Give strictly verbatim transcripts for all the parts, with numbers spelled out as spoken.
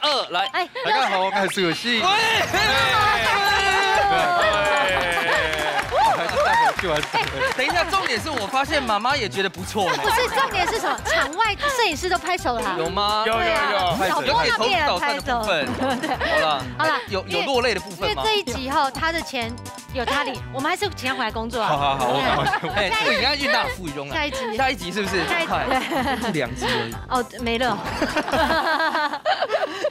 二，來。哎，大家好，我是蘇有信。喂，還是大頭就完成了。等一下，重點是我發現媽媽也覺得不錯呢。不是，重點是什麼？場外攝影師都拍手了。有嗎？有，有，對啊，有。導播那邊也拍手。有點头昏脑散的部分。对。好了，好了，有，有落泪的部分吗？因为，因为这一集哈，他的钱有他领，我们还是请他回来工作啊。好，好，好，我，对啊。我，哎，下一集。不应该运到附中了。下一集。下一集是不是？下一集。快，两集而已。哦，没了。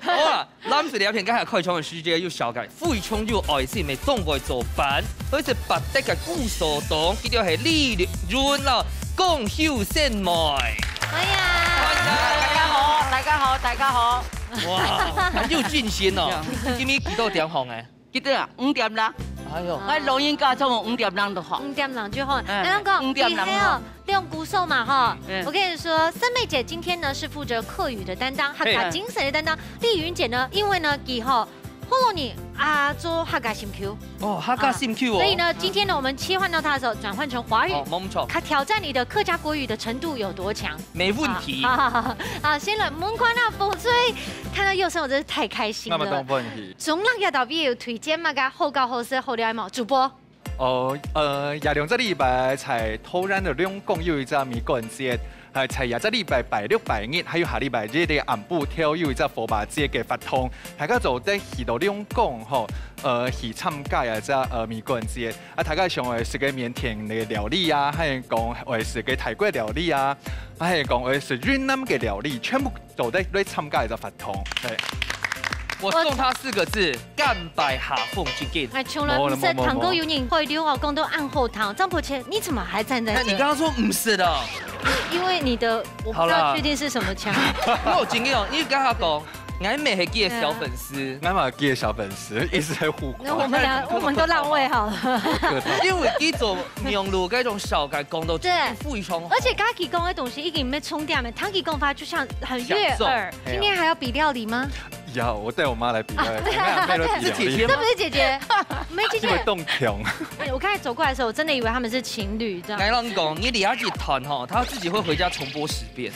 好啊，藍色這片，剛才開場的時間有紹介，非常有愛心的中國做飯，而且八德个古所堂，佢就係李潤啦，江秀仙妹。哎呀。大家好，大家好，大家好。哇，很有信心哦。今日幾多點紅哎？ 記得啊，五點零。哎喲。我錄音加上五點零就好。五點零就好。哎，咱講，五點零就好。你還有兩鼓手嘛，哈。嗯。我跟你說，森美姐今天呢是負責客語的擔當，客家精神的擔當。麗云姐呢，因為呢，以後後你啊做客家心臼。哦，客家心臼哦。啊，所以呢，今天呢，我們切換到她的時候，轉換成華語。哦，沒錯。她挑戰你的客家國語的程度有多強？沒問題。啊，好，好，好，好，先來，門關啊，風吹，看到佑生，我真是太開心了。那麼多問題。 中壢个特別有推薦麼个好搞好食好料無？主播。哦，呃，這兩隻禮拜在桃園个龍江有一隻米館節，還在這隻禮拜拜六、拜日，還有下禮拜日个暗晡頭有一隻火把節个活動。大家做得去到龍江吼，呃，去參加這隻，呃，米館節。啊，大家想愛食个緬甸个料理啊，還係講愛食个泰國料理啊，還係講愛食雲南个料理，全部 做得來參加這隻活動。對。我送他四個字，甘拜下風。正經。哎，從來毋識聽過有人會了哦，講到恁好聽。張伯謙，你怎麼還站在這？那你剛剛說毋識的。因為你的，我不知道確定是什麼腔。好啦。我有經驗哦，你跟他講，𠊎乜係佢个小粉絲。哎呀。𠊎乜係佢个小粉絲，一直在互誇。那我們倆，我們都讓位好了。因為佢做網路該種紹介講到對。非常好。而且剛剛佢講个東西已經無重點了，聽佢講法就像很悅耳。享受。 今天還要比料理嗎？要，我帶我媽來比料理，啊，對啊，我妹都比料理。是姐姐嗎？這不是姐姐。沒有，姐姐。因為凍強。哎，我剛才走過來的時候，我真的以為他們是情侶，這樣。來，讓你講，你等下一段吼，他自己會回家重播十遍。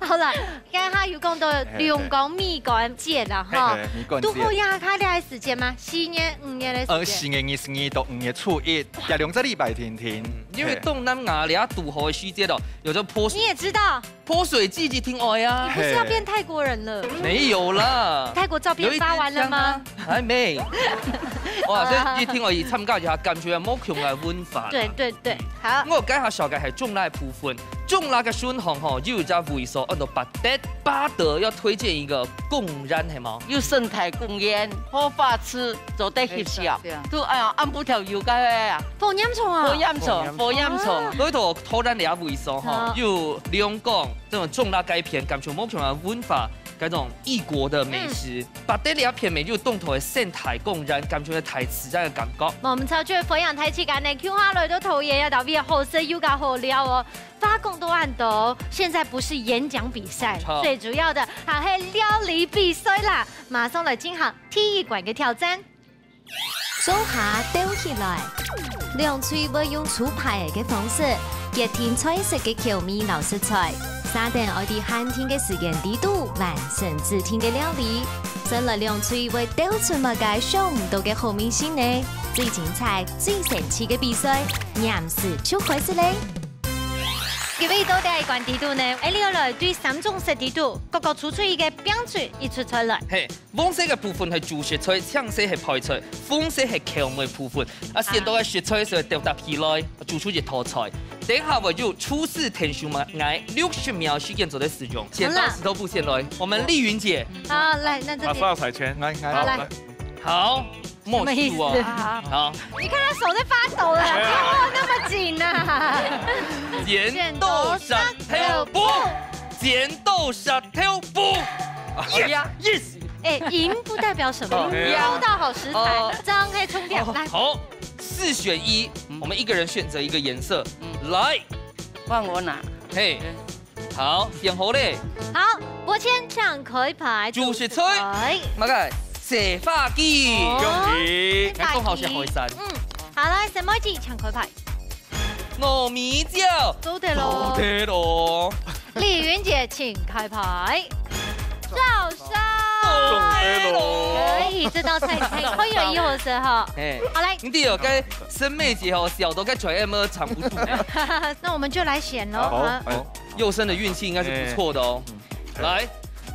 好了，剛剛他有講到龍江米干節啦，哈。嘿，嘿，米干節。堵好這下這个時間嗎？四月、五月的時間。呃，四月二十二到五月初一，這兩隻禮拜定定。嗯，因為東南亞這堵好个時節哦，有這潑水，你也知道。潑水節一定愛啊。你不是要變泰國人了？沒有啦。泰國照片發完了嗎？有一點像啊，還沒。哇，這一定愛去參加一下，感受無共个文化啦。對，對，對，好。我這下紹介係種梨个部分，種梨个順項吼，有一隻位所，安到八德，八德要推薦一個公園，係無？有生態公園，好花痴，做得翕相。對啊。都，哎呀，暗晡頭有个啊。好嚴重啊。好嚴重，好嚴重。好嚴重。啊。所以就討論這位所吼，好。有兩公 這種種梨該片，感受無共个文化，該種異國个美食。嗯。八德這片乜有當多个生態公園，感受个大自然个感覺。無毋著，就係分享大自家呢，共下來到桃園啊，特別好食又加好尞哦。花講到恁多，現在不是演講比賽，沒錯。最主要的還係料理比賽啦。馬上來進行第一關个挑戰。 做下鬥起來。兩隊會用出牌个方式，決定菜色个口味摎食材，續等愛在限定个時間裡肚完成指定个料理。再來兩隊會鬥出麼个想毋到个好味緒呢？最精彩、最神奇个比賽，黏時就開始咧！今晡日到底係關裡肚呢？𠊎俚愛來對三種色裡肚，各個出出一個餅出一出菜來。嘿， 黃色个部分係主食菜，青色係配菜，紅色係口味部分。啊，選到个食材就會鬥搭起來，煮出一道菜。等下會有廚師𢯭手麼个六十秒時間做得使用。剪刀石頭布先來，我們麗雲姐。好，來，那這邊。馬上彩圈，來，來，好，來。好，默書哦。什麼意思？好。你看他手在發抖了，沒有。給我那麼緊啊。剪刀石頭布，剪刀石頭布。哎呀，yes。 哎，贏不代表什麼，哦。抽到好食材，哦。這樣可以衝掉。哦。來。好，四選一，嗯。我們一個人選擇一個顏色。嗯。來。換我拿。嘿。嗯。好，選好咧。好，伯謙搶開牌，主食菜。主食菜。麼个？洗髮機。哦。恭喜。洗髮機。來，講好是海產。嗯，好，來，沈妹子搶開牌。 糯米椒。做得咯。做得咯。麗雲姐，請開牌。照燒。做得咯。可以，這道菜，菜，好有意思哈。嘿。好，來。你知道該沈妹姐吼，笑到該嘴唇都藏不住。那我們就來選咯，好，啊。好。佑昇的運氣應該是不錯的哦。哎。來，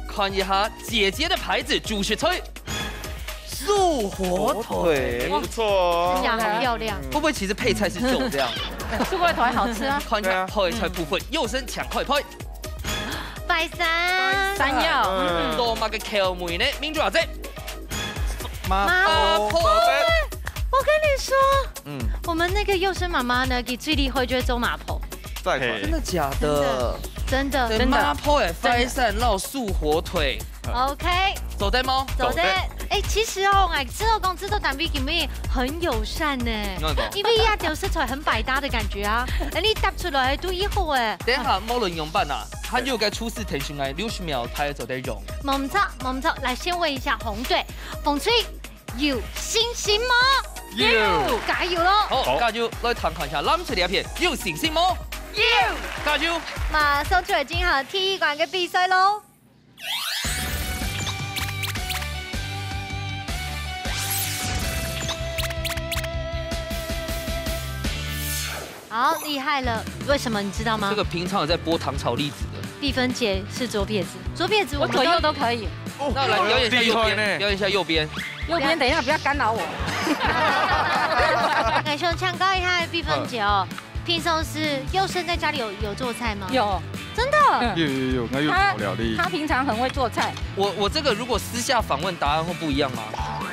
看一下姐姐的牌子，主食菜。 素火腿。不錯哦。看起來很漂亮。會不會其實配菜是肉這樣？素火腿好吃啊。看一下配菜部分，對啊。佑昇搶開牌。白山。山藥，嗯。嗯。做麼个口味呢？明珠阿姐。麻婆。麻婆。我跟你說，嗯。我們那個佑昇媽媽呢，佢最厲害就係做麻婆。再考。嘿。真的假的？真的，真的。對，真的。麻婆个白山摎素火腿。 OK。做得無？做得。做得。哎，其實哦，哎，知道講製作單位今晡日很友善呢，哪個？因為啊，就食材很百搭的感覺啊，哎，你答出來都以後哎。等一下，無論樣般啊，還有个廚師𢯭手个六十秒，佢做得用。無毋著，無毋著，來先問一下紅隊，紅隊有信心嗎？有。加油咯！好，好。加油！來聽看一下，藍隊這片有信心無？有。加油！馬上就要進行第一關个比賽咯。 好，厲害了！為什麼你知道嗎？這個平常有在播糖炒栗子的。碧芬姐是左撇子，左撇子我們都，我左右都可以。那來表演一下右邊，厲害呢。表演一下右邊。右邊，等一下，不要干擾我。來，想請教一下碧芬姐哦， 平常時佑昇在家裡有，有做菜嗎？有。真的？嗯。有，有，有，𠊎有做料理。他，他平常很會做菜。我，我這個如果私下訪問，答案會不一樣嗎？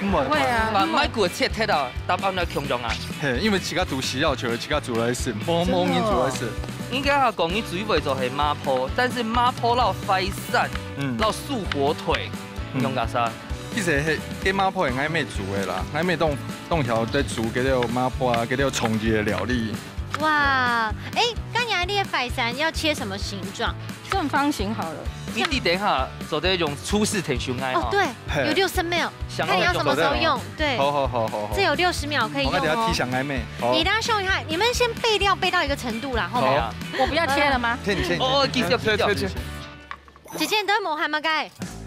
毋會。不會啊。把麥克切忒啊，答案來共樣啊。嘿，因為自家煮需要就自家煮來食，無，真的哦。無人煮來食。應該啊，講你煮一味就係麻婆，但是麻婆摎快餐，嗯。摎素火腿，嗯。用个啥？其實係，該麻婆係𠊎姆煮个啦，𠊎姆當，當曉得煮該條麻婆啊，該條腸仔个料理。 哇，哎，該你這个快餐要切什麼形狀？正方形好了。你等一下做得用廚師𢯭手愛哦，吼。對，嘿。有六十秒，想要用什麼時候用？對，好，好，好，好，好。這有六十秒可以用哦。我等下提醒阿妹。好。你等下想一下，你們先備料備到一個程度啦，好嗎？好。我不要切了嗎？切你，切你，哦，切你。切，切，切，切。姐姐，你都無閒麼个？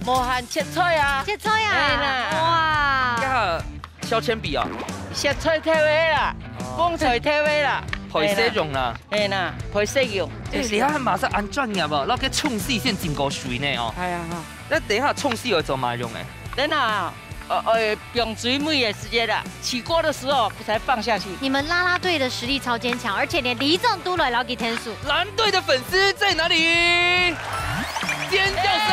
無閒切菜啊。切菜啊？哎啦。哇。這削鉛筆啊？削菜頭个啦，哦。放菜頭个啦。配色用啦。哎啦，配色用。哎，你看馬上恁專業哦，那個沖水先浸過水呢哦。哎呀哈。那等一下沖水要做麼用哎？等下，呃，呃，放水尾的時間啦，起鍋的時候才放下去。你們啦啦隊的實力超堅強，而且連里長都來摎佢𢯭手。藍隊的粉絲在哪裡？尖叫聲！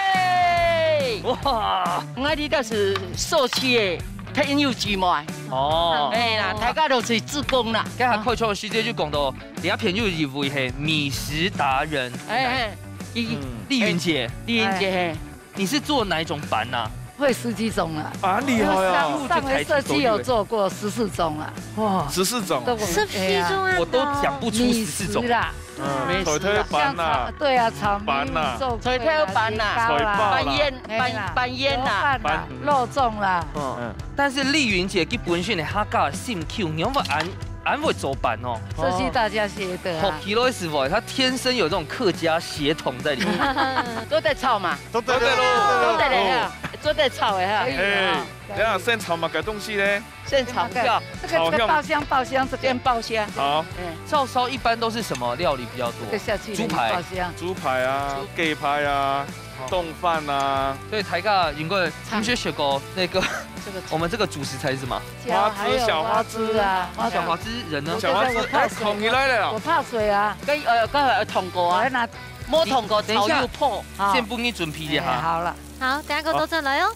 哎！哇！𠊎這个是社區个朋友姊妹。哦。哎啦，大家都是志工啦。剛才開場的時間就講到，你个朋友一位係美食達人。哎，哎，佢，嗯。麗雲姐。麗雲姐，嘿。 你是做哪一種粄啊？會十幾種啊。啊，厲害啊！上，上回社區有做過十四種啊。哇。十四種。都，十四種啊。哎呀。我都講不出十四種。美食啦。嗯，美食啦。菜頭粄啊。像炒，對啊，炒米粉、粄啊。做粿啦、菜頭粄啊。水餃啦。粄圓，哎啦，粄，粄圓啦。油飯啦，粄。肉粽啦。嗯。但是麗雲姐佢本身个客家心臼，你有沒有恁，恁會做粄哦？這是大家學的啊。好，奇怪是不？她天生有這種客家血統在裡面。做得炒嘛？ 做得咯。做得了哈，做得炒的哈。可以啊。哎，等下先炒麼个東西呢？先炒香。這個，這個爆香，爆香，這個。先爆香。好。哎。照燒一般都是什麼料理比較多？這個下去了，豬排。爆香。豬排啊，豬，雞排啊，哦。凍飯啊。所以大家應該有沒有學過那個，這個，我們這個主食材是什麼？花枝，還有小花枝。花枝啊，花枝。小花枝仁呢？小花枝，我怕水。哎，捧起來了。我怕水啊。跟，呃，剛才有燙過啊。我要拿，沒燙過，你，等一下。炒又破。好。先幫你準備一下。哎，好了。 好，等下給我倒轉來哦。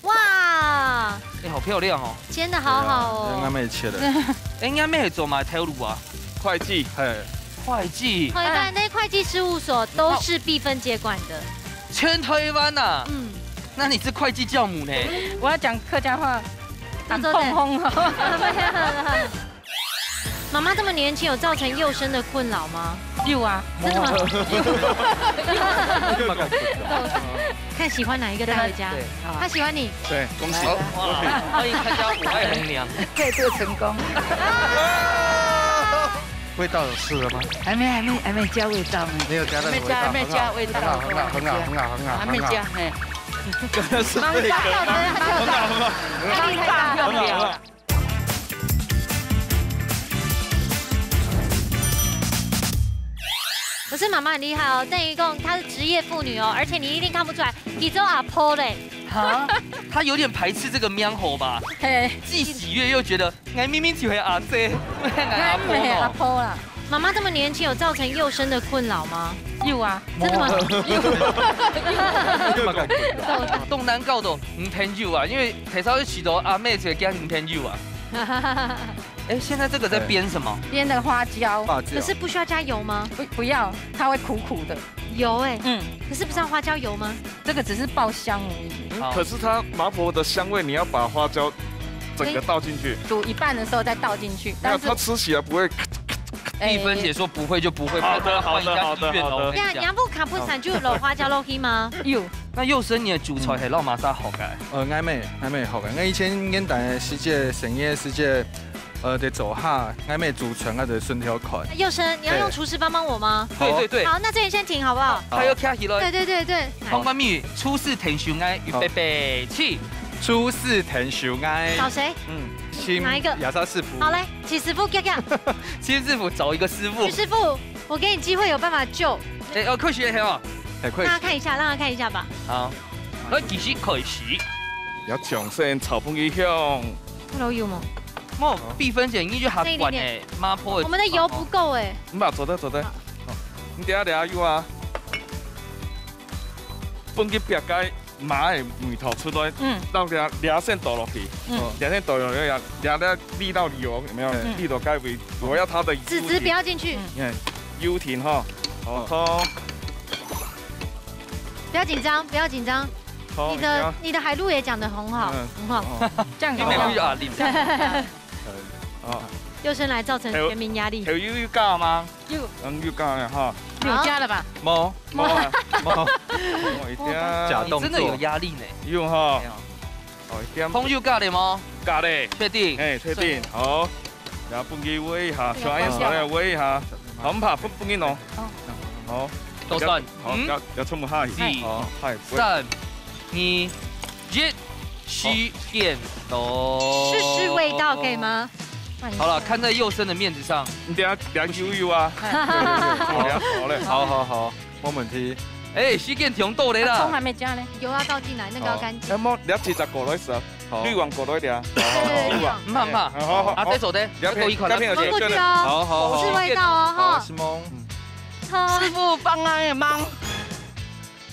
哇，哎，好漂亮哦。煎得好好哦。對啊，應該沒切的。哎，應該沒做麼个頭路啊？會計。嘿。會計。台灣的會計事務所都是碧芬姐管的。全台灣吶？嗯。那你是會計教母呢？我要講客家話，很碰風哦。沒有啦。 媽媽這麼年輕，有造成幼生的困擾嗎？有啊。真的嗎？看喜歡哪一個帶回家。對。他喜歡你。對，恭喜。好，哇，歡迎參加我愛紅娘。配對成功。味道有試了嗎？還沒，還沒，還沒加味道呢。沒有加任何味道，還沒加，還沒加味道。很好，很好，很好，很好，很好，還沒加，很好。嘿。剛剛是被，剛剛是被，很好，很好，很好，很好，很好。 可是媽媽很厲害哦，等於講她是職業婦女哦，而且你一定看不出來，佢做阿婆咧。哈？她有點排斥這個名號吧？嘿。既喜悅又覺得，哎，明明就係阿姐，哎，阿婆哦。阿婆啦。媽媽這麼年輕，有造成幼生的困擾嗎？有啊。真的嗎？有。當難搞到女朋友啊，因為 介紹去娶到阿妹就驚女朋友啊。哎，現在這個在煸什麼？煸的花椒。花椒。可是不需要加油嗎？不，不要，它會苦苦的。油欸。嗯。可是不是要花椒油嗎？這個只是爆香而已。好。可是它麻婆的香味，你要把花椒整個倒進去。煮一半的時候再倒進去，沒有，但是它吃起來不會。哎。麗芬姐說不會就不會，好的，不然她換一家醫院哦，好的，好的，好的。我跟你講。對啊，你阿母較本身就有落花椒落去嗎？有。 該幼生你个主菜係摎麼儕學个？呃，𠊎姆，𠊎姆學个。𠊎以前原旦个時節，生意个時節，呃，在灶下，𠊎姆煮菜，𠊎就順便看。幼生，你要用廚師幫幫我嗎？對。好啊。對，對，對。好，那這裡先停好不好？大家徛起來。對，對，對，對。來。方冠美，廚師𢯭手愛，預備，好。備，起。廚師𢯭手愛。找誰？嗯，請哪一個？亞莎師傅。好，來，請師傅，遽遽。請師傅找一個師傅。徐師傅，我給你機會，有辦法救。哎，哦，開始了哦。哎，開始。讓他看一下，讓他看一下吧。好。 來，繼續開始。愛掌聲，炒飯个香。Hello，有嗎？莫，哦。碧芬姐，你就還管欸，這一點點。麻婆的地方哦。我們的油不夠欸。毋怕，做得，做得。好。哦，你等下，等下油啊，放佢煏个麻个味道出來，嗯。然後這，這先倒落去，嗯。這先倒落去，這，這力道油有沒有？嗯。力道該位，我要它的油停。籽籽不要進去。嗯。你看，油停哈，好，好。 不要緊張，不要緊張。好，你的，你看。你的海陸也講得很好，嗯，很好。哦。這樣子。你美味啊，你。這樣子。哦。幼生來造成全民壓力。還有，還有油加嗎？有。嗯，油加了哈。有加了吧？無，無啊，無，無一點。假動作。你真的有壓力呢。有吼哎，呀哦一點。朋友教的吗？教的，确定？哎，确定，好，然後分佢煨一下，像恁樣來煨一下，好，毋怕，分分佢弄，好，多算。好，嗯，要要全部下去，四好，下去。三、二、一，时间到。试试味道可以？吗？好了，看在佑生的面子上，你等下量油油啊，好嘞，好嘞，好嘞。好好好，没问题。哎，时间停到了啦。葱还没加嘞。油要倒进来，那个要干净。哎，莫了几只过来是啊，好，滤网过来的啊，对对对滤网。慢慢，好好好啊，这手的，两片这个一款两片有放过去这个哦。好好好，是味道哦，好，哈。是蒙。师傅放啊忙，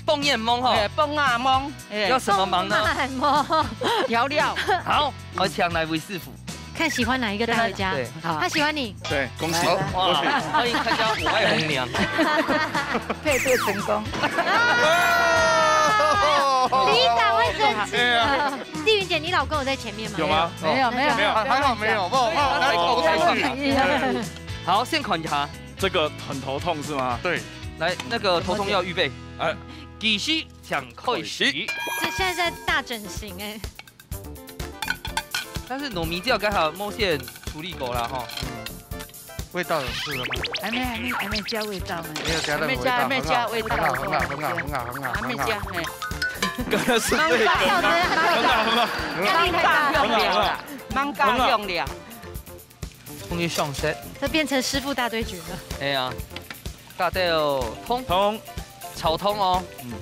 放眼懵哈，哎，放啊忙，哎，要什么忙呢？慢哦。调料，好，我抢来为师傅。看喜欢哪一个带回家。对，他喜欢你，对，恭喜，好恭喜。欢迎参加我爱红娘。配对成功。你赶快生气了。丽云姐，你老公有在前面吗？有吗？没有没有没有，还好没有，不好，不好，太高兴了。哎好，先看一下，这个很头痛是吗？对，来，那个头痛药预备。哎，计时请开始。这现在在大整形哎。但是糯米醬刚好莫先处理过了哈。味道有试了吗？还没还没还没加味道呢，没有加任何味道，还没加还没加味道，很好很好很好很好很好，还没加，哎，刚刚是这个，很好很好，蛮高用料啦，蛮高用料。终于上色。这变成师傅大对决了。哎呀，大豆通通，炒通哦。嗯，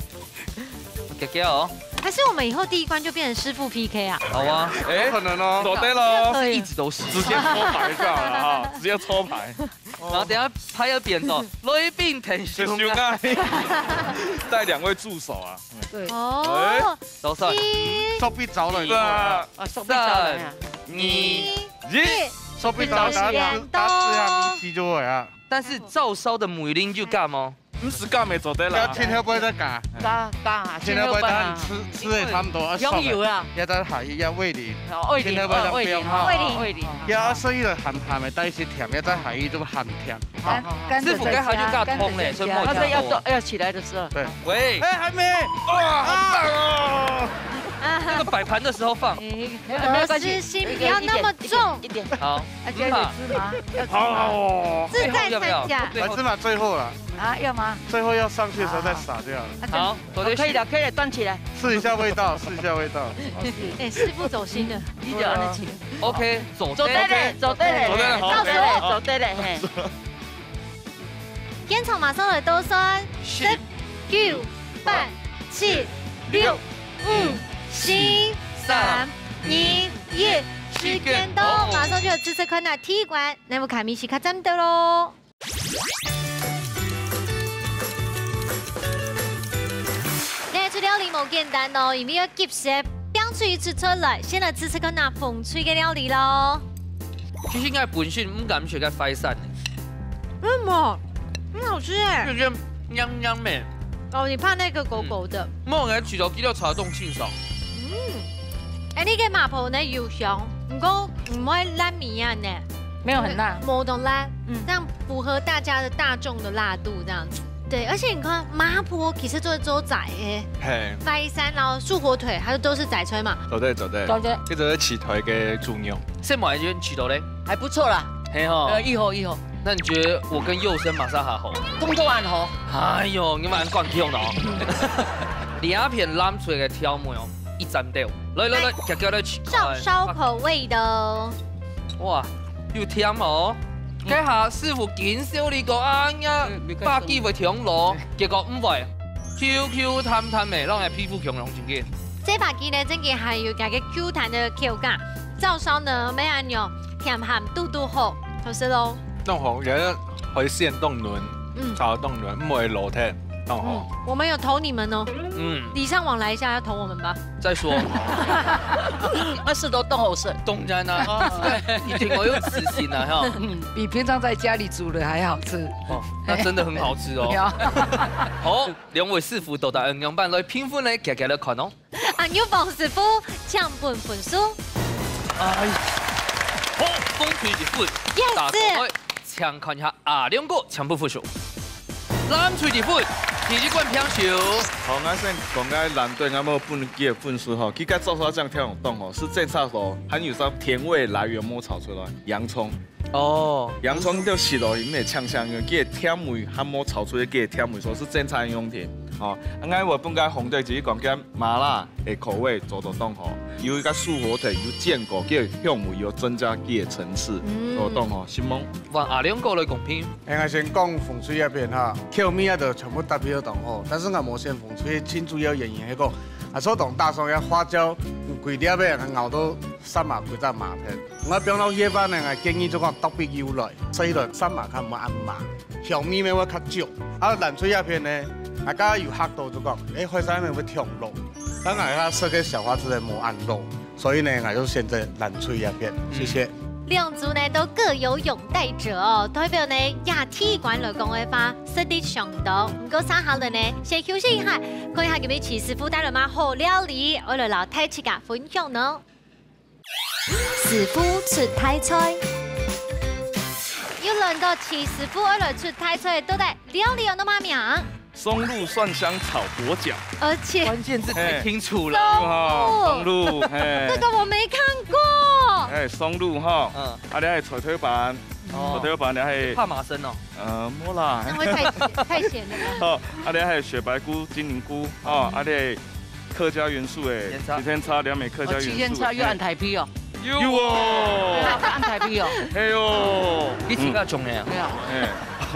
给给哦。还是我们以后第一关就变成师傅 P K 啊？好啊，哎，可能哦，走对这喽可，以一直都是。直接抽牌就好了哈，直接抽牌。然后等下拍个扁走，来宾挺就胸胸啊，带两位助手啊，对，哦，多少？一、手臂着了以后，对啊，啊，手臂着了呀。二、一、一，手臂着了，大家大家吃下米稀就会啊。但是照烧的梅林就干嘛？不是干没走对啦，要听会不会再嘎？嘎嘎，听会不会他们吃吃的差不多，啊，香油啊，要再下去，要味淋，哦，味淋，听会不会哦，味淋，变化味淋，味淋。要生意的含含的，但是甜，要再下去就含甜。干师傅，该下就加通嘞，所以莫他说要加多。要起来的时候，喂，哎，还没，哇，好棒哦！那个摆盘的时候放。哎，得失心不要那么重。一点，好，要加点芝麻，要芝麻。好好哦，自在三甲。最后啊，芝麻最后了，啊，要吗？最后要上去的时候再撒掉。好，可以了，可以了，端起来。试一下味道，试一下味道。哎，师傅走心了。你就按呢起。 OK，走走对嘞，走对嘞，走对嘞好走对嘞，走对嘞，嘿。现场马上来倒算，十、九、八、七、六、五、四、三、二、一，时间到，马上就要试试看啊，第一关，那么卡米西卡站到喽。 今日出料理無簡單哦，因為要急時，冰水出出來，先來試試看那紅隊个料理咯。其實應該本身毋敢食个快餐，為什麼？很好吃哎。就係黏黏个。哦，你怕那個狗狗的？莫來試到幾多炒凍清爽。嗯，哎，你个麻婆呢有香，毋過毋會爛尾啊呢。没有很辣。無當辣，嗯這樣符合大家的大眾的辣度這樣子。對，而且你看麻婆其實做做仔哎，嘿，白山然後素火腿，它都是仔炊嘛。做得做得，做得一直係起腿个主牛。先問一下試到咧，還不錯啦，係吼。呃，一盒一盒，那你覺得我跟佑生馬上好？動作還好。哎喲，你蠻慣用的哦。你阿片攬出來个調味哦，一站掉。來來來，夾夾來試看。照燒口味的哦。哇，又甜哦。該下師傅緊笑你講啊，呀，百幾會甜咯，結果毋會，Q Q彈彈个，讓人皮膚強強真緊。這把雞呢，真个還有佢个Q彈的口感，照燒呢，乜恁樣甜鹹嘟嘟好，好食咯。當好，也係海鮮當嫩，嗯炒當嫩，毋會老忒，當好。嗯，我們有投你們哦，嗯，禮尚往來一下要投我們吧。再說，啊，係都當好食。當然啦，一定我有自信啊哈。嗯，比平常在家裡煮的還好吃。哦，那真的很好吃哦。有。好，兩位師傅到底仰般來評分呢？夾夾來看哦。阿牛王師傅，請分分數。哎，好，紅隊一分， Yes 大家來請看一下阿良哥請分分數。藍隊个分，第一關平手。好，𠊎先講个藍隊，𠊎無分佢个分數吼，佢个做法正聽有懂吼，係正常咯，還有啥甜味來源無炒出來，洋蔥。哦。洋蔥就食落去，毋會嗆嗆个，佢个甜味還無炒出來，佢个甜味，所以係正常个用甜。吼，啊，𠊎會分个紅隊，只係講个麻辣个口味做得當好，有一個素火腿，有堅果，佢个香味有增加佢个層次，嗯。做得當好，承蒙。換阿良哥來公平。 哎，𠊎先講紅隊這片哈，口味啊，就全部搭配到當好。但是𠊎無選紅隊，最主要原因係講，啊，做當打爽个花椒，歸粒个咬到煞麻，歸隻麻片。𠊎放落去个話呢，𠊎建議就講剁忒幼來，食起來煞麻較無恁麻，香味乜會較足。啊，藍隊這片呢，啊，剛剛有嚇到就講，哎，海產乜會忒老，但𠊎个食个消化自然無恁老。 所以呢，𠊎就選擇藍隊這片，謝謝。兩組呢都各有擁戴者哦，代表呢這第一關來講个話，實力相當。毋過接下來呢，先休息一下，看一下今日徐師傅帶來麼好料理，愛來摎大自家分享呢。師傅出大菜。又輪到徐師傅愛來出大菜，到底料理有麼个名？ 松露蒜香炒粿角。而且關鍵字太清楚了。嘿。哈，松露，嘿。這個我沒看過。哎，松露哈，嗯。啊，你還有菜頭粄，哦。菜頭粄你還有怕麻生哦。呃，無啦。那會太鹹，太鹹了吧？好，啊，你還有雪白菇、金靈菇，哦，啊，你還有客家元素的七千叉。七千叉，兩美客家元素的。哦，七千叉又按台幣哦。嘿。有哦。按台幣哦。嘿喲。你自家種的啊？對啊。嘿。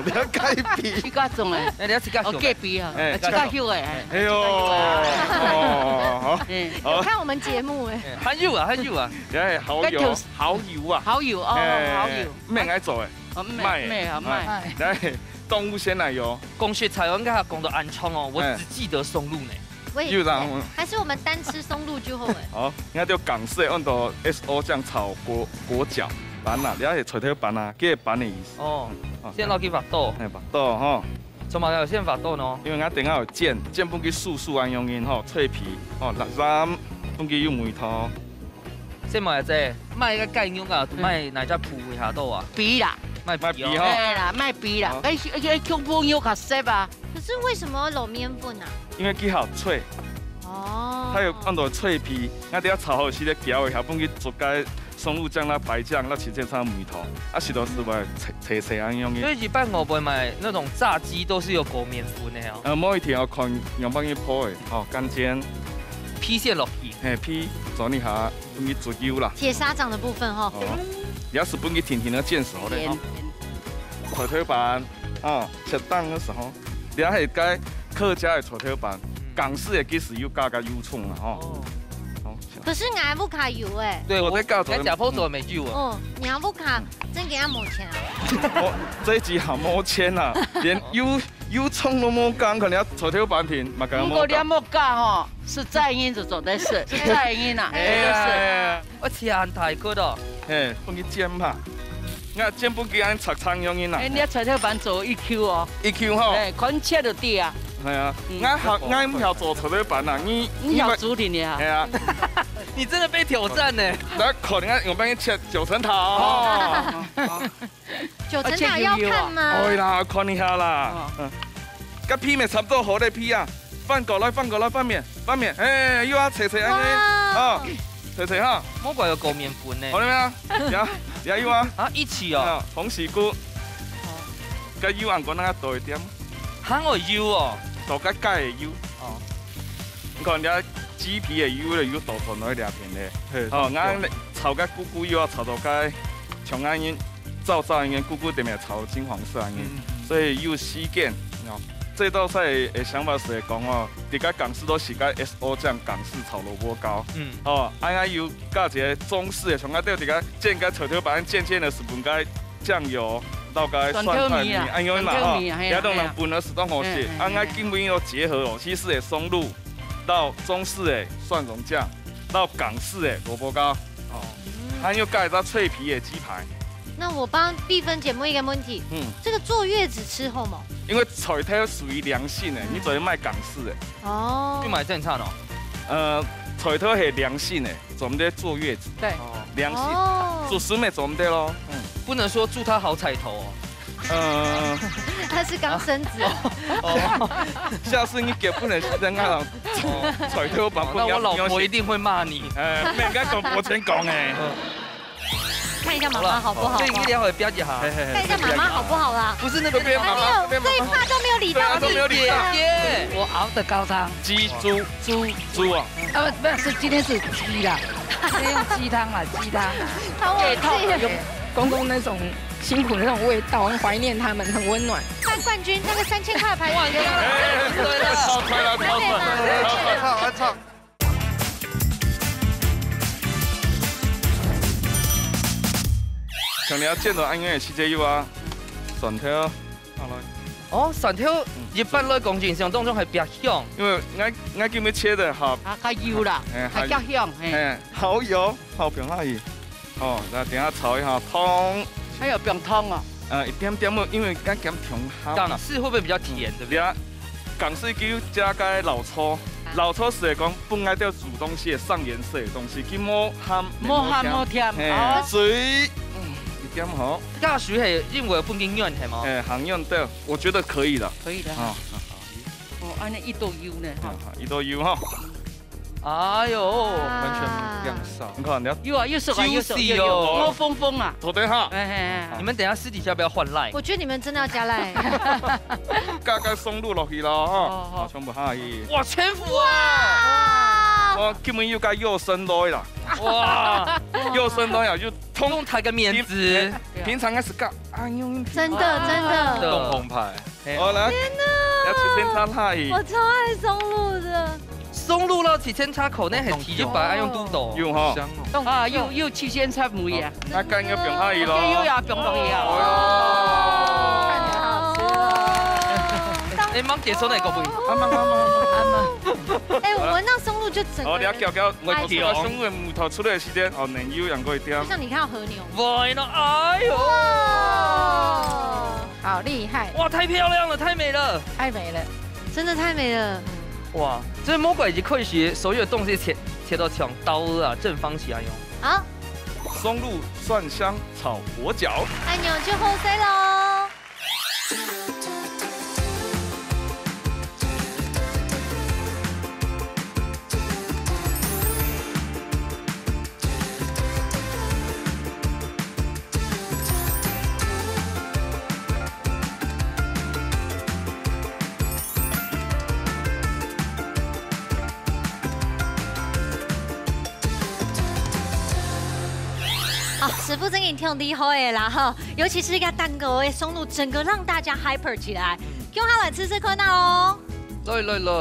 你要改比。自家種的。哎，你要自家種的。哦，隔壁啊，哎，自家種的。哎喲，哦，好，嗯。好。有看我們節目哎。哎，還有啊，還有啊。哎，蠔油，跟頭，蠔油啊。蠔油哦，哎，蠔油。毋免𠊎做哎。哦，毋免，賣，毋免啊，賣。哎，來，動物鮮奶油。講實在哦，應該還講到恁長哦，我只記得松露呢。哎。 喂，有啦，我還是我們單吃松露就好了。好，應該就港式的，用到S O醬炒粿，粿角，粄啊，你愛菜頭粄啊，這个粄的意思。哦，嗯，好，先落去發抖。哎，發抖吼。做麼个先發抖呢？因為𠊎等下有煎，煎分佢酥酥恁樣形吼，脆皮，吼，然後分佢有味道。先問一下，賣个雞肉啊，嗯。賣哪隻部位較多啊？髀啦。賣髀哦。賣髀吼。嘿啦，賣髀啦，哦。哎，哎，哎，胸脯肉較實啊。可是為什麼落麵粉啊？ 因為佢較脆。哦。佢有恁多脆皮，𠊎等下炒好時咧攪一下，分佢做个松露醬啦、白醬啦，七千叉味道，啊，食到係會脆脆脆恁樣个。所以一般外背買那種炸雞都是有裹麵粉的哦。呃，無一定要看樣般去鋪的，吼，乾煎。皮先落去。嘿，皮轉一下，分佢煮幼啦。鐵砂掌的部分吼。哦，也係分佢甜甜个煎熟咧，吼。甜。菜頭粄，啊，食當个時候。 這係該客家个菜頭粄，嗯。港式个其實有加个油蔥啦，吼。哦。好，可是𠊎屋下有欸。對，我，我在教做，人家婆做的沒救啊。哦，你屋下真个也無錢啊？我這一集還無錢啊，連油，油蔥都無加，可能要菜頭粄片，嘛可能無加。如果你還無加吼，是再印就做得是，是再印啊，哎呀，就是。哎呀，哎呀。 我切恁大塊哦。嘿，分佢煎嘛。𠊎煎分佢恁長長樣形啦。哎，你个菜頭粄做一Q哦。一Q吼。哎，寬切就對啊。係啊，嗯。𠊎好，𠊎毋曉做菜頭粄啊，你，你曉煮定个啊。係啊。你真的被挑戰呢。來看，𠊎用幫你切九層塔哦。哦。九層塔要看嗎？哎啦，看一下啦。哦。嗯。該皮乜差不多好咧，皮啊。 翻過來，翻過來，翻面，翻面，嘿，又啊，脆脆恁樣，哇。哦，脆脆哈。莫怪有裹麵粉呢。好了沒有？呀，呀，又啊。啊，一起哦。啊，鴻喜菇。哦。該油恁樣，該多一點。還有油哦。倒該雞个油。哦。你看人家雞皮个油了，油倒轉來兩片咧。嘿，哦，對。𠊎炒該菇菇又要炒到該，像恁樣 燥燥个菇菇，等下炒金黃色个，嗯，嗯。所以有時間哦。這道菜个想法係講哦，大家港式都食个S O醬港式炒蘿蔔糕。嗯。哦，啊，啊有加一个中式个，像啊，對，大家煎个菜頭粄，煎煎个係分个醬油，倒个蒜頭米啊，蒜頭米，恁樣嘛，蒜頭米啊，吼，嘿啊，這種人本來係當好食，嘿啊，嘿啊，啊，啊，嘿啊。今晡日又結合哦，西式个松露，到中式个蒜蓉醬，到港式个蘿蔔糕，哦，嗯。還有加一隻脆皮个雞排。 那我幫碧芬姐問一個問題，嗯。這個坐月子吃好嗎？因為菜頭屬於涼性个，嗯。你做得買港式个。哦。就買正餐哦。呃，菜頭係涼性个，做毋得坐月子。對。哦。涼性，哦。做事乜做毋得咯。嗯。不能說祝他好彩頭哦。呃，他是剛升職。哦，下次你結婚的時間，啊，哦，菜頭粄。哦，那我老婆一定會罵你。哎，毋應該講無錢講哎。看一下媽媽好不好？好了，這一定要別一下。嘿，嘿，嘿。看一下媽媽好不好啦？不是那邊的媽媽，哎呦，這邊媽媽。這一趴都沒有理到你耶。對啊，都沒有理到。姐姐。我熬的高湯。雞豬。豬。豬啊。啊，不，不是，今天是雞啦。今天用雞湯啦，雞湯啦。好，我自己。對，泡，有公公那種辛苦的那種味道，很懷念他們，很溫暖。大冠軍那個三千塊的牌子。哇，你看。哎，對了。超快了，超快，超快，超快。 像你要見到恁樣个時節有啊，蒜頭，好來。哦，蒜頭一般來講，印象當中係比較香。因為𠊎，𠊎今日切的哈，啊，較幼啦，哎，較香，嘿。哎，好油，好放下去。哦，那等下炒一下湯。還有放湯哦。呃，一點點哦，因為𠊎減糖好啦。港式會不會比較甜，對不對？對啊。 港式佢有加个老抽，老抽係講本來就煮東西个上顏色个東西，佢無鹹，無鹹無甜，嘿，哦。水，嗯，一點吼。加水係因為本身軟係無？哎，鹹軟的，我覺得可以了。可以的哈。啊，哦，恁樣一道油呢，哈。啊，一道油哈。 哎喲，啊。完全不一樣燒。你看，你要有啊，有熟啊，有熟，juicy哦。有，有，有豐豐啊。做得哈。哎，哎，哎。你們等一下私底下要不要換LINE？我覺得你們真的要加LINE。加个松露落去咯，哈。哦，好。好，全部下去。哇，全部啊！哇！我今日又加肉鬆落去啦。哇！肉鬆落去啊，又通用它个面子。哎，平常个時間，哎呦，真的，真的。凍紅牌。 好，來。天哪！要去先擦它而已。我超愛松露的。松露摎七層塔口呢，係第一擺愛用堵到。有哈。香哦。啊，又，又七層塔無呀。那乾又放下去咯。又要放落去啊。哦。看起來好吃哦。哎，忙結束呢，各位。啊，慢慢慢慢。哎，我聞到松露就整個人，哦，你要攪攪，我哎，鬆露的味道出來的時間，哦，奶油養過一點。就像你看到和牛。喂，那，哎呦。哇。 好厲害。哇，太漂亮了，太美了。太美了。真的太美了。哇，這魔鬼已經可以學所有東西切，切到像刀啊，正方形啊用。好。松露蒜香炒粿條。哎，恁樣就好勢咯。 哦，師傅真个挺厲害个啦吼，尤其是這個蛋糕个松露，整個讓大家hyper起來。共下來試試看啊哦。來來來。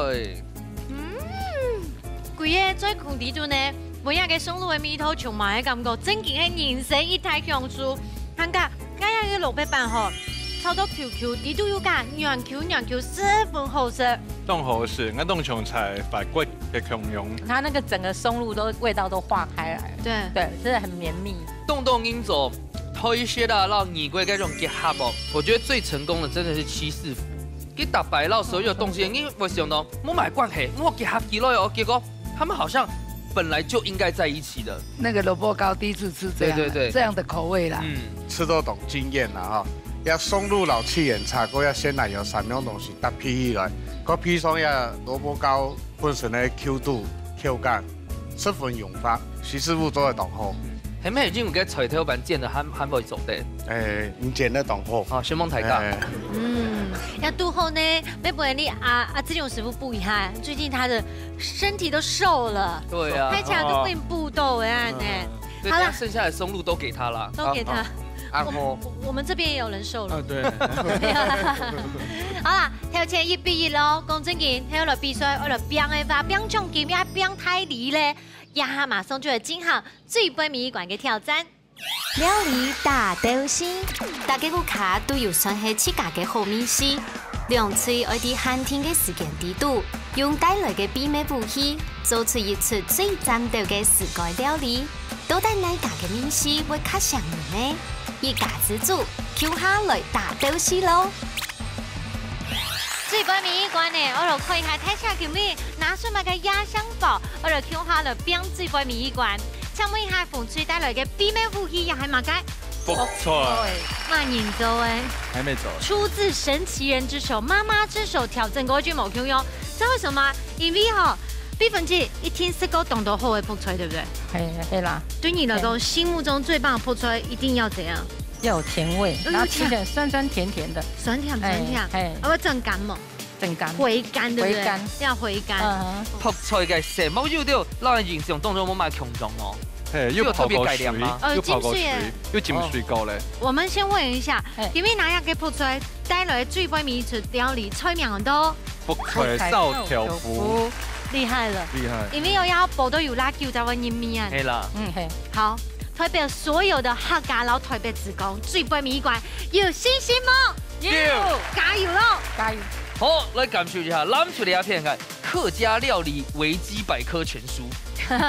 嗯，歸个嘴空裡肚呢，每一個松露个味道充滿个感覺，真經係人生一大享受。還加，𠊎這個蘿蔔粄吼，炒到Q Q，裡肚又加軟Q軟Q，十分好食。當好食，𠊎當像在法國个共樣。它那個整個松露都味道都化開來了。對。對，真的很綿密。當多人做，推卸啦，讓你歸該種結合哦。我覺得最成功的真的是七四福。 佢逐擺摎所有東西，你會想到，無麼个關係，無結合起來哦。結果他們好像本來就應該在一起的。那個蘿蔔糕第一次吃這樣的，對，對，對。這樣的口味啦。嗯。食到當驚豔啦哈！這松露摎七層塔，還有鮮奶油三樣東西搭配起來，還配上這蘿蔔糕本身个Q度、口感， 十分融化，徐師傅做得當好。係毋係因為該菜頭粄煎得還，還會熟个？欸，你煎得當好。好，承蒙大家。欸。嗯，這堵好呢，愛分你啊，啊，志勇師傅補一下，最近他的身體都瘦了，對啊。看起來都變不瘦了呢。嗯。所以等下，好啦。剩下的松露都給他啦。都給他。啊，好。啊，好。我，我們這邊也有人瘦了。啊，對。好啦，頭前一比一咯，講正經，還有來比賽，愛來拚个話，拚獎金，也拚大禮咧。 這下馬上就來進行最尾尾一關个挑戰。料理大鬥西，大家屋下都有算係自家个好味緒。兩隊愛在限定个時間裡肚，用帶來个秘密武器，做出一出最讚鬥个自家料理。到底哪家个味緒會較餳人呢？一家之煮，共下來大鬥西咯！ 最尾尾一關呢，愛來看一下大家今晡日拿出麼个壓箱寶，愛來共下來拚最尾尾一關。請問一下，紅隊帶來个秘密武器也係麼个？覆菜。麼人做个？還沒做。出自神奇人之手，媽媽之手挑戰過就無共樣。知道為什麼嗎？因為吼，比分姐一定食過當多好个覆菜，對不對？嘿，嘿啦。對你來講，嘿。心目中最棒的覆菜一定要怎樣？要有甜味，有甜。然後吃起來酸酸甜甜的。酸甜酸甜，哎，哎。啊，會轉甘無？ 真甘。回甘，對不對？回甘。要回甘。嗯。覆菜个色目有兜，讓人印象當中無麼共樣哦。嘿，又泡過水，有特別改良嗎？哦，又泡過水，有浸水耶。有浸水過嘞。我們先問一下，嘿。今日拿這個覆菜帶來最背尾一出料理，菜名都？覆菜燒豆腐。覆菜燒豆腐。厲害了。厲害。因為又要包到有辣椒在外面啊。係啦。嗯，嘿。好，代表所有的客家佬台北職工，最背尾一關，有信心無？ 有。加油咯！加油！好，來感受一下，攬出來一片看，客家料理維基百科全書，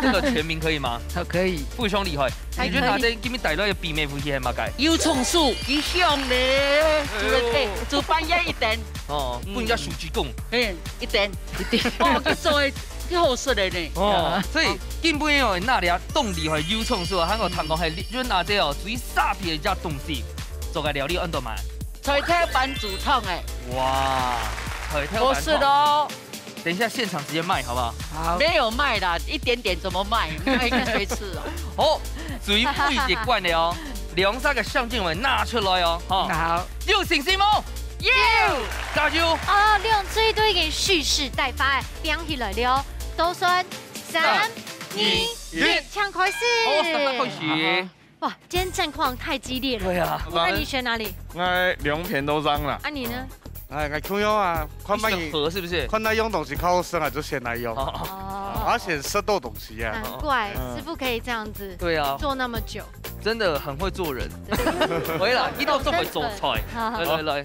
這個全名可以嗎？好，可以。非常厲害。還可以。你覺得拿這今日帶來个秘密武器係麼个？油蔥酥，幾香呢！哎呦。煮了，哎，煮半夜一點。哦，嗯。分人家手指公。嘿，一點。一點。哦，佢做个，佢好食个呢。哦，所以今晡日哦，拿這當厲害个油蔥酥啊，還有聽講係潤阿姐哦，最沙皮个一隻東西，做个料理安到嘛？ 菜頭粄煮湯誒。哇，菜頭粄湯。我試哦。等一下現場直接賣好不好？好。沒有賣啦，一點點怎麼賣？賣給誰吃哦？好，最尾一關了哦，兩三個相機我拿出來哦，哈。好。有信心無？有。加油！哦，兩隊都已經蓄勢待發，拚起來了哦，倒算三、三、二、二、一，一。請開始。好，三個開始。好，好。 哇，今天戰況太激烈了。對啊。那你選哪裡？𠊎兩片都讓啦。啊，你呢？哎，𠊎共樣啊，看哪一，你選和是不是？看哪樣東西較好食，𠊎就選哪樣。哦。哦。𠊎選食到東西啊。難怪，嗯。師傅可以這樣子，對啊。做那麼久。真的很會做人。真的。回來，一到這回做菜。好，好。來，來，來。哎，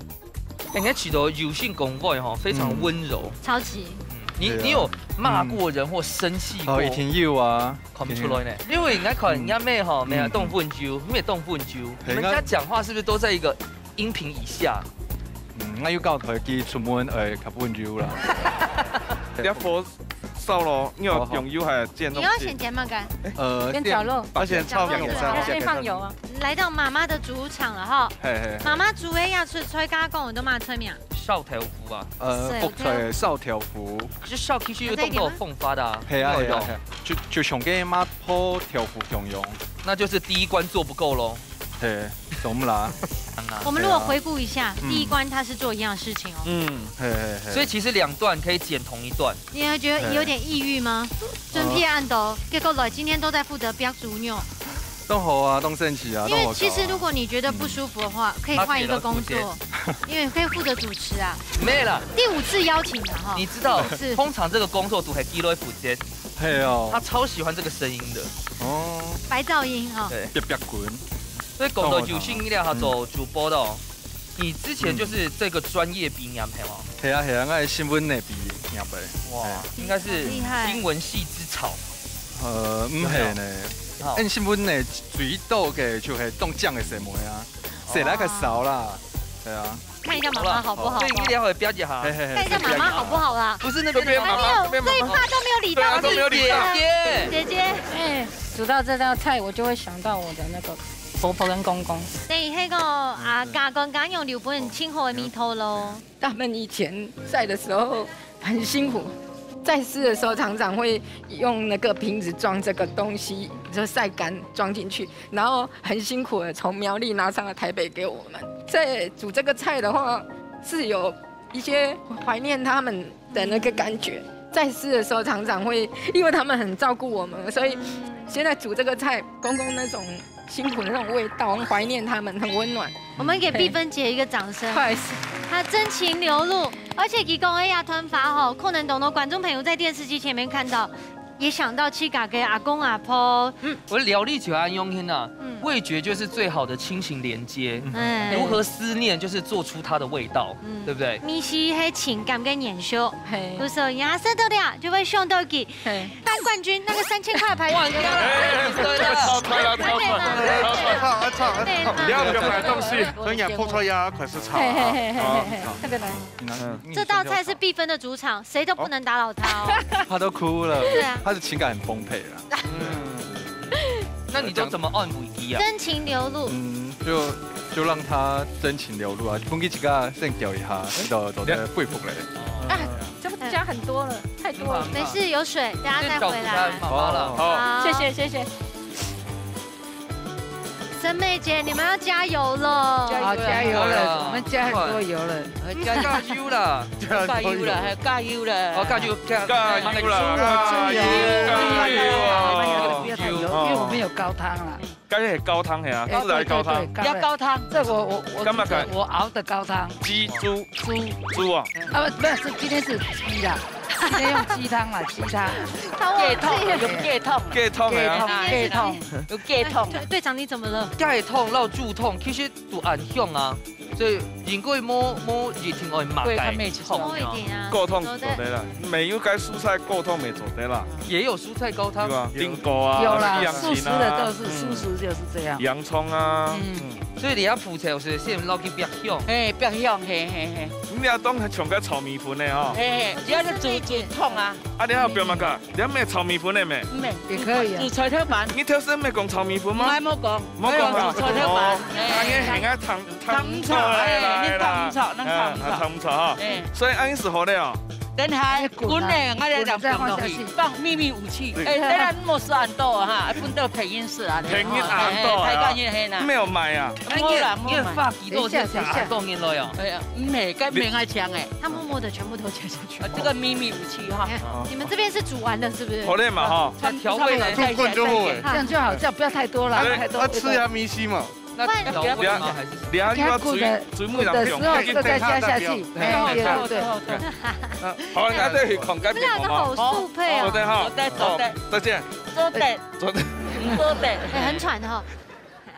你看起頭有性公會吼，非常溫柔。嗯。超級。嗯，你，對啊。你有罵過人或生氣過？嗯。哦，一定有啊。 看不出來呢。因為你看人家妹吼，嗯。妹啊，當溫柔，妹當溫柔。嘿，你們家講話是不是都在一個音頻以下？嗯，𠊎有教佢佢出門，哎，較溫柔啦。這火燒咯，你有用油還是煎東西？好，好。你要先煎麼个？呃，煎炒肉。煎，啊，先炒肉，先炒肉。先放油啊。來到媽媽的主場了哈。嘿，嘿，嘿。媽媽煮个這出菜，剛剛講个都麼个菜名？ 燒豆腐啊。呃，燒豆腐。覆菜燒豆腐。這燒其實有當多方法的啊。係啊，係啊，係啊。就，就像該麻婆豆腐共樣。那就是第一關做不夠咯。係，做毋啦。我們如果回顧一下，嗯。第一關他是做一樣的事情哦。嗯。係，係，係。所以其實兩段可以剪同一段。你還覺得有點抑鬱嗎？嗯。準備恁多，結果來今天都在負責煏豬肉。 當好啊，當神奇啊，因為其實如果你覺得不舒服的話，當好搞啊。嗯。可以換一個工作，因為可以負責主持啊。沒啦。第五次邀請了哈。你知道，第五次。通常這個工作都係佢來負責。係哦。他超喜歡這個聲音的。哦。白噪音哈。對。煏煏滾。所以講到有性力量，他做主播的哦。嗯。 你之前就是這個專業畢業，係無？係啊，係啊，𠊎係新聞系畢業个。哇，係。應該是新聞系之草。厲害。呃，毋係呢。好。𠊎新聞系最多个就係當靚个細妹啊，細倈較少啦。係啊。看一下媽媽好不好？好啦，對，你等一下會標記哈。嘿，嘿，嘿，看一下媽媽好不好啦？不是那邊的媽媽，這邊媽媽。還沒有，這一趴都沒有理到你。對啊，都沒有理到。姐姐。姐姐。哎，煮到這道菜，我就會想到我的那個 婆婆跟公公。等於係講，啊，家官家娘留分盡好个味道咯。他們以前在的時候很辛苦，在世的時候常常會用那個瓶子裝這個東西，就曬乾裝進去，然後很辛苦的從苗栗拿上來台北給我們。在煮這個菜的話，是有一些懷念他們的那個感覺。在世的時候常常會，因為他們很照顧我們，所以現在煮這個菜，公公那種辛苦的那種味道，很懷念他們，很溫暖。我們給碧芬姐一個掌聲。不好意思。她真情流露，而且佢講个這段話吼，可能當多觀眾朋友在電視機前面看到，也想到自家个阿公阿婆。嗯，我料理就恁樣形啊，嗯。味覺就是最好的親情連接。哎。如何思念，就是做出它的味道，嗯。對不對？味緒係情感个延續。嘿。故所人家食到了，就會想到佢。嘿。當冠軍那個三千塊牌。哇，你看，哎，哎，哎，對了。超出來了，超出來了，超出來了。超，超，超。對啦。你要不要買東西？所以你要鋪出來啊，可是炒啊。嘿，嘿，嘿，嘿，嘿，啊，嘿。特別來。嗯。這道菜是碧芬的主場，誰都不能打擾她哦。她都哭了，對啊。她的情感很豐沛了。嗯。那你都怎麼安慰佢啊？真情流露。嗯。就就让他真情流露啊，分佢自家先叫一下，就就得佩服嘞。啊，这不加很多了，太多了。没事，有水，等下再回来。好了，好，好，谢谢谢谢。沈美姐，你们要加油喽！好，加油了，我们加很多油了。加油了，加油了，还加油了。哦，加油，加加油啦，加油，加油哦！不要太油，因为我们有高汤了。刚才高汤嘿啊，哎自来高汤，对对对要高汤，这我我我干嘛改我熬的高汤，鸡猪猪猪啊，啊不不是，今天是鸡啦，今天用鸡汤啦，鸡汤。鸡汤，用鸡汤，鸡汤的啊，鸡汤。有鸡汤。队队长，你怎么了？雞湯摎豬湯其實都恁香啊，所以應該無無一定愛買對，雞佢們一起湯啊。多一点啊，高汤做得啦，没有改蔬菜高汤没做得啦，也有蔬菜高湯对。吧？苹果啊，有啦，洋素食芹啊的都是素食就是这样。洋葱啊，嗯嗯，所以你要覆菜，有時先落去煏香。嘿，煏香，嘿嘿嘿，你也当像个炒米粉的吼。嘿，你要煮煮湯啊，啊，你还有别么个？你还没炒米粉的没？没，也可以啊煮菜頭飯，你头先没讲炒米粉吗？我还没讲，没讲啊。煮菜頭飯，哦，啊，你哎，很爱汤汤汤炒，哎，你汤炒，能汤炒，汤炒哈。哎，所以安是好了哦。等下滾咧，我來兩放落去，放秘密武器，哎，等下莫是恁多哈，分到配音室啊，配音恁多啊太高興嘿啦，没有买啊。莫啦莫啦，你發幾多錢才當然來啊？哎呀，沒，該沒愛搶哎，他默默的全部都加下去。啊，這個秘密武器哈，你看，你们这边是煮完了是不是？好嘞嘛哈。那調味呢？再一下，煮滾就好再一下这样就好，这样不要太多了，哎太多。啊，吃下米西嘛。那調味呢？還是你要又要追追木等下滾的，追木滾的時候再加下去，哎，對對。好，那再去看改变好不好？好速配哦。好的哈。好的好的再见。做得做得。做得，哎，很喘哈。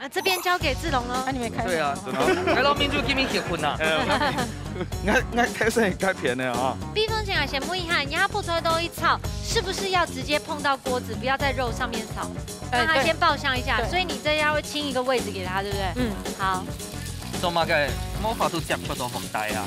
啊，这边交给志龙喽。那你们开始。對啊，真的。哎，老民主今天結婚啊？呃，我我开始改变了啊。蜜蜂姐啊，先问一下，你要不抽都一炒，是不是要直接碰到锅子，不要在肉上面炒，哎让它先爆香一下？对所以你这要清一个位置给他，对不对？嗯，好，做麼个無法度接觸到福袋啊？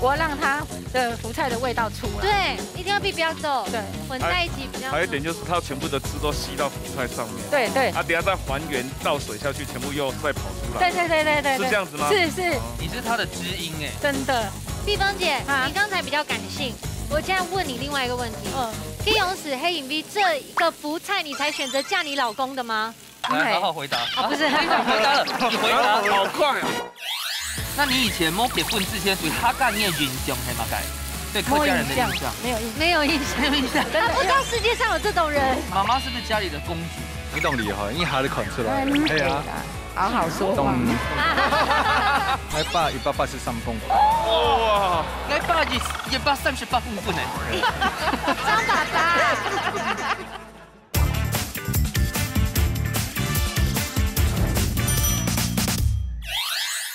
我讓它的福菜的味道出來。对，一定要避不要走，對混在一起比较。还有一点就是，它全部的汁都吸到福菜上面。對對啊，等下再還原倒水下去，全部又再跑出来。對對對對對，是这样子吗？是是，你是他的知音哎。真的。蜜蜂姐，啊你刚才比较感性，我现在问你另外一个问题。嗯，可以用是黑影 V 这一个福菜，你才选择嫁你老公的吗？來，好好回答。啊，不是，你回答了，你回答。好快啊！那你以前無結婚之前對客家人个印象係麼个？對客家人的印象？沒有印象。没有印象，沒有印象。他不知道世界上有这种人。媽媽是不是家裡的公主？你當厲害，一下就看出來了。哎，係啊，好好說話。當。我爸一百八十三公分。哇！我爸一一百三十八公分呢。张爸爸，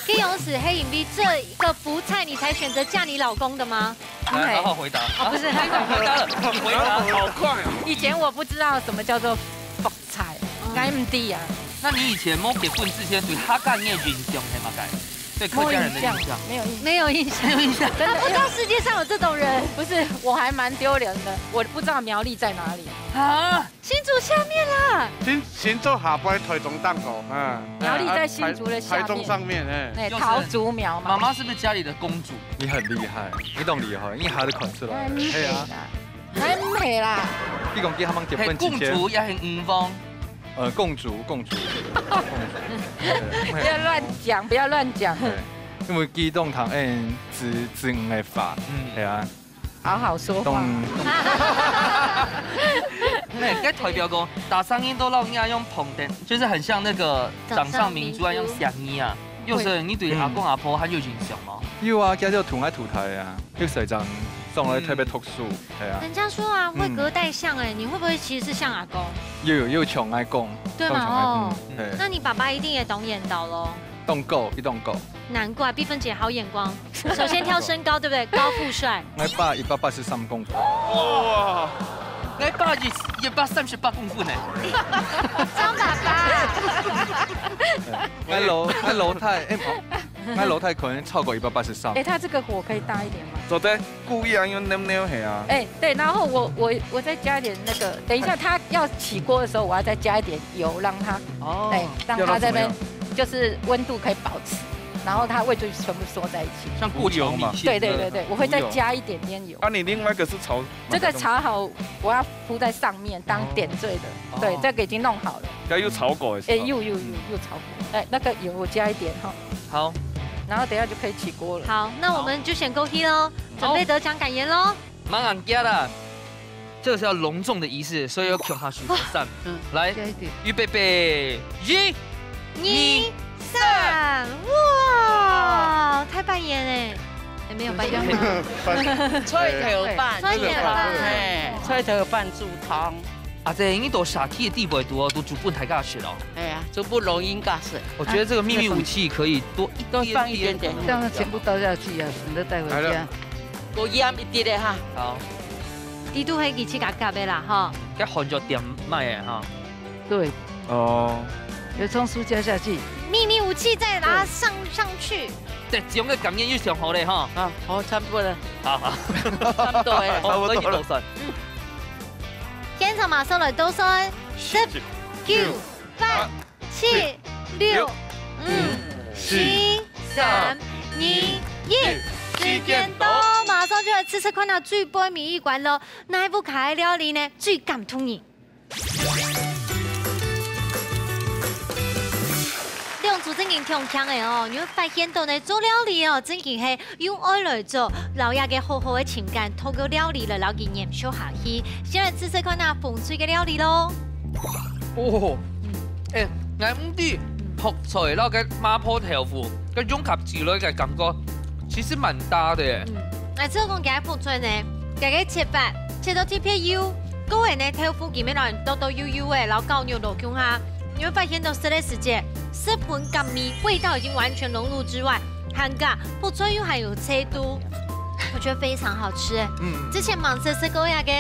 可以用是黑影 V 这一个福菜，你才选择嫁你老公的吗？來，好好回答。啊，不是，你回答了，你回答。好快啊！以前我不知道什麼叫做福菜，該毋知啊。那你以前無結婚之前對客家人个印象係麼个？對客家人的印象？沒有印象。没有印象，沒有印象。他不知道世界上有这种人。不是，我還蠻丟臉的，我不知道苗栗在哪裡。啊？新竹下面啦，新新竹下背台中頂高，嗯，苗栗在新竹的下面台中上面，哎，哎，就是桃竹苗嘛。媽媽是不是家裡的公主？你很厲害，你當厲害，一下就看出來了。哎，係啊，哎，沒啦。你講佢還吂結係公婚之前，主也係女王？呃，公主，公主，公主。不要亂講，不要亂講。對，因為佢當聽，嗯，子子女个話，嗯係啊，好好說話。當那該代表講，大聲音都讓人家用捧的，就是很像那個掌上明珠啊，用響音啊。有時候你對阿公阿婆還有印象嗎？有啊，佢就同𠊎渡大啊，有時陣上來特別讀書，係啊，人家说啊，會隔代像哎，你會不會其實是像阿公？又有又像阿公，對嘛又像阿公哦，係，那你爸爸一定也懂演導咯。當高，佢當高。难怪蜜蜂姐好眼光，首先挑身高，對不對？高富帥。我爸一百八十三公分。哇！我爸一一百三十八公分呢。張爸爸，我老我老弟，哎，我老弟可能超過一百八十三哎，。它這個火可以大一點嗎？做得故意啊，用黏黏係啊。哎，對，然後我我我再加一點那個，等一下它要起鍋的時候，我要再加一點油，讓它哦哎，讓它在那邊就是溫度可以保持，然後它味就全部縮在一起。像過桥米線。对对对对，我会再加一点点油。啊，你另外一个是炒这个炒好，我要铺在上面当点缀的。哦对，这个已经弄好了。要又炒过的哎，是吧？又又又又炒过，哎，那个油我加一点哈，好，然后等一下就可以起锅了。好，那我们就先恭喜喽，准备得奖感言喽。马上加啦。这个是要隆重的仪式，所以要跳下去。三，嗯来，加一点。预备，备，一，二三，哇，太扮演哎，也没有扮演吗？菜头饭，菜头饭哎，菜头饭煮汤，啊，这你都下去的地步多，都煮分大家吃哦。哎呀，就不容易加水。我觉得这个秘密武器可以多一多放一点点可能这样全部倒下去啊，省得带回家来了。我盐一滴的哈，好，底肚係佢自家夾个啦哈。要混着点卖的哈。对，哦，油葱酥加下去，秘密武器再拿上上去。这种的感觉又想好嘞哈。啊，好，差不多了，好好，差不多了。好，我已经都算。现场马上来倒算，十、九、八、七、六、五、四、三、二、一，时间到，马上就来试试看啊，最背尾一关咯。哪一部个料理呢？最感动你？ 兩組正經共樣个哦，你會發現到呢，做料理哦，正經係用愛來做，摎這个好好个情感，透過料理來摎佢延續下去。先來試試看啊，紅隊个料理咯。哦，哎，𠊎毋知覆菜摎个麻婆豆腐，个融合起來个感覺，其實蠻搭的耶。嗯，來，這講起來覆菜呢，這个切法，切到特別幼，過後呢，豆腐佢乜摎人剁剁幼幼个，摎絞肉落共下，你會發現到食个時節，食盤甘味，味道已經完全融入之外，還加覆菜又還有脆度，我覺得非常好吃哎。嗯，之前吂食食過那个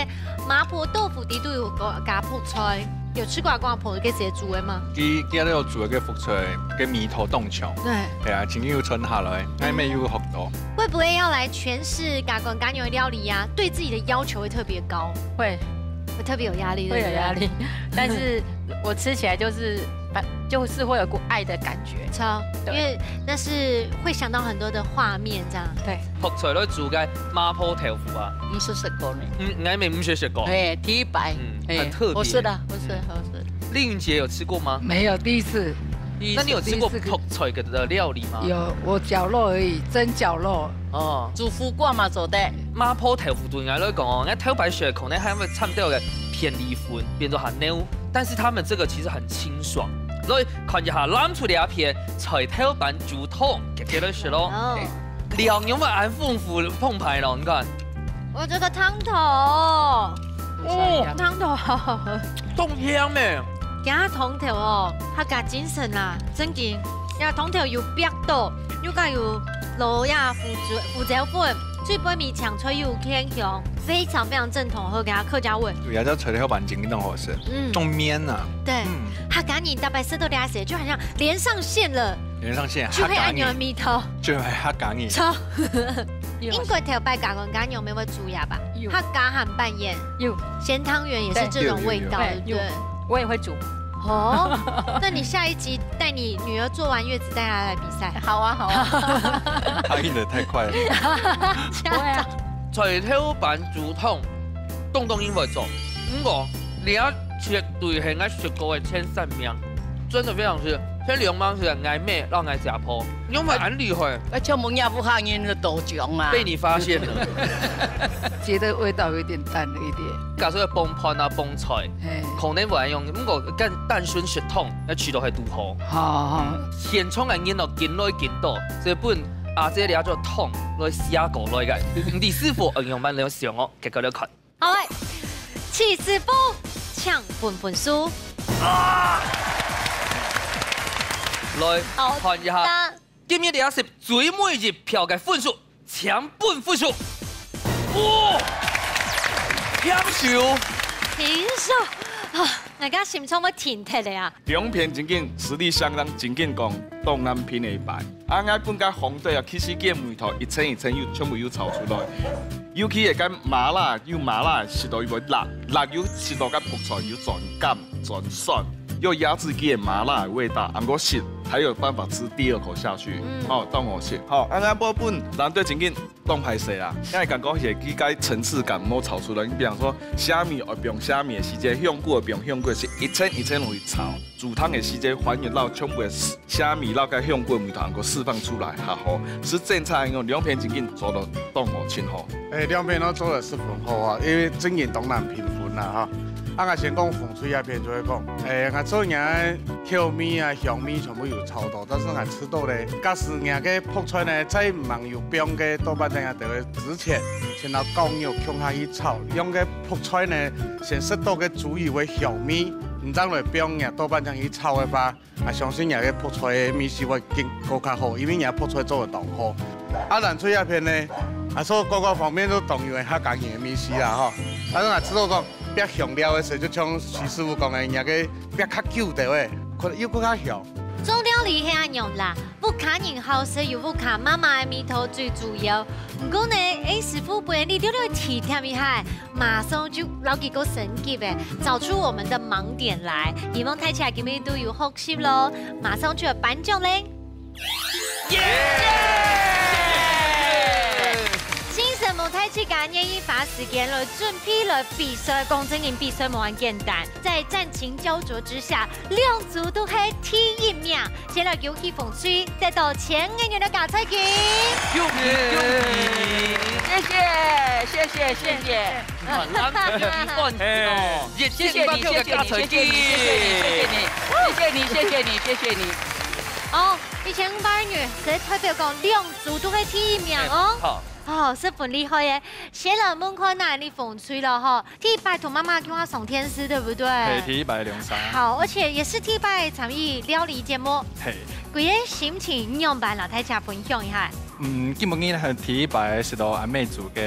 麻婆豆腐底肚有加加覆菜，有吃過阿公阿婆个時節煮个嗎？佢今日有煮个覆菜，个味道當重。對，係啊，真有傳下來，還沒有學到。會不會要來全是家官家娘的料理呀、對自己的要求會特別高，会會特別有壓力，会有對不對压力，但是我吃起来就是就是会有股爱的感觉。超，因對為那是會想到很多的畫面，這樣。对，覆菜來煮个麻婆豆腐啊，毋識食過呢。嗯，𠊎也毋識食過。哎，第一擺，嗯，哎很特別。好吃的，好吃，好吃。丽云姐有吃過嗎？没有第一次。那你有吃過覆菜个的料理嗎？有，我绞肉而已，蒸绞肉。哦，煮苦瓜嘛做得。麻婆豆腐對𠊎來講哦，𠊎頭擺食可能還會摻到个片栗粉，變做很濃，但是他們這個其實很清爽。所以看一下，攬出來一片菜頭粄豬湯，給佢來食咯。哦，料有沒有恁豐富澎湃咯？你看，我這個湯頭，哦，湯頭好好喝。當香咩？加湯頭哦，客家精神啦，正經。呀，湯頭有煏到，又加有落呀胡椒胡椒粉，最背尾青菜又有芡香，非常非常正統，好客家客家味。對，也叫菜頭粄真正當好食，嗯，種面啊。對，嗯，客家人大概食到這些，就好像連上線了，連上線就會恁樣的客家人，味道。就係客家人。超，應該頭擺家官家娘乜會煮呀吧？有客家鹹粄圓，有鹹湯圓也是這種味道，對對不對？我也会煮。哦，那你下一集帶你女兒坐完月子，帶她來比賽。好啊，好啊。答應得太快了。不会啊，菜頭粄豬湯，當多人會做，毋過這絕對係𠊎食過个前三名，真的非常好食。前兩名係𠊎姆摎𠊎姐婆，因為恁厲害，而且我們也不怕人的多講啊。被你發現了。覺得味道有點淡了一點。假設放飯啊、放菜，哎，可能會用，毋過跟單純食湯，愛試到係堵好。好好。現場个人哦，緊來緊多，所以分阿姐這隻湯來寫過來个。毋知師傅愛用麼个想哦，結果來看。好，來，起司布，請分分數。來好看一下，那今日這隻最尾一票个分數，請分分數。哇，平手。平手啊，大家心臟會停忒个啊！兩片真緊，實力相當，真緊講，當難拚个一擺。啊，𠊎分个紅隊啊，其實个味道一層一層又全部又炒出來，尤其係該麻辣，有麻辣，食到有辣，辣又食到該覆菜又轉甘轉酸。要壓制佢个麻辣个味道，毋過食才有辦法吃第二口下去。嗯。哦，當好食。好，啊，𠊎無分藍隊正經當歹勢啦，因為感覺係佢个層次感無炒出來。你比方說，蝦米愛放蝦米个時節，香菇愛放香菇个時節，一層一層落去炒。煮湯个時節，還原到全部个蝦米摎該香菇个味道能夠釋放出來，哈吼，食正菜个兩片正經做到當好，真好。 欸，兩片都做得十分好啊，因為正經當難平分啦哈。啊，𠊎先講紅隊這片就會講，欸，𠊎做若个口味啊、香味全部有炒到，但是𠊎試著咧，假使若个覆菜呢，在吂有放个豆瓣醬啊，就會之前先拿絞肉共下去炒，用个覆菜呢，先食著个豬油个香味，你正來放若豆瓣醬去炒个話， 啊，相信若个覆菜个味緒會更，更加好，因為若覆菜做得當好。啊，藍隊這片呢，啊，所以各個方面都當有客家人个味緒啦，吼。啊，𠊎知道講，煏香料个時，就像徐師傅講个，若个煏較久个話，可能又更加香。做料理係恁樣啦，屋下人好食有屋下媽媽个味道最主要。毋過呢，欸，師傅分你略略提點一下， 馬上就摎佢个升級欸，找出我們的盲點來。希望大家今日都有學習咯，馬上就有頒獎咧。耶！先生們，大家願意花時間來準備來比賽，講真，比賽無恁簡單。在戰情膠著之下，兩組都係第一名。 先來恭喜紅隊得到千個銀个加菜金。恭喜恭喜！謝謝謝謝謝謝！哇，藍隊有一半哦！謝謝你謝謝你謝謝你謝謝你謝謝你謝謝你謝謝你！哦，一千五百元，這代表講兩組都係第一名哦。好。哦，十分厲害耶！先來問看啊，你紅隊了吼。 第一擺同媽媽共下上電視，對不對？係，第一擺兩儕。好，而且也是第一擺參與料理節目。係。佢个心情仰般摎大家分享一下？嗯，今晡日係第一擺食著阿姆煮个，